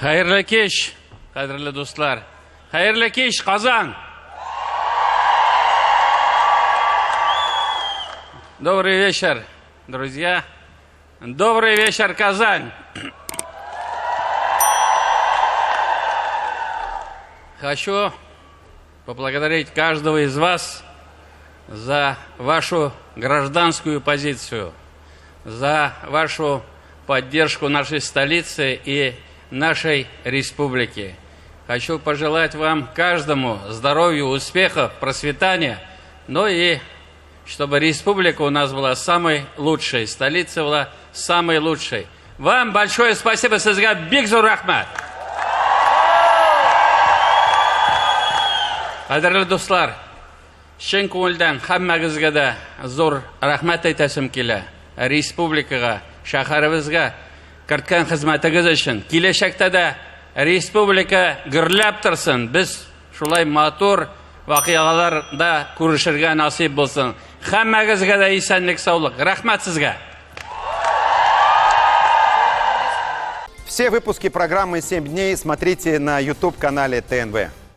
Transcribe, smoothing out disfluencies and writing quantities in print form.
Хәерле кич, кадерле дуслар. Хәерле кич, Казан! Добрый вечер, друзья. Добрый вечер, Казань! Хочу поблагодарить каждого из вас за вашу гражданскую позицию, за вашу поддержку нашей столицы и нашей республики. Хочу пожелать вам каждому здоровья, успехов, процветания, ну и чтобы республика у нас была самой лучшей, столица была самой лучшей. Вам большое спасибо, сезгә бик зур рәхмәт. Кадерле дуслар, чын күңелдән һәммәгезгә дә зур рәхмәт әйтәсем килә. Республикага, шәһәребезгә керткән хезмәтегез өчен. Киләчәктә дә республика гөрләп торсын. Без шулай матур вакыйгаларда күрешергә насыйп булсын. Һәммәгезгә дә исәнлек, саулык. Рәхмәт сезгә. Все выпуски программы «7 дней» смотрите на YouTube-канале ТНВ.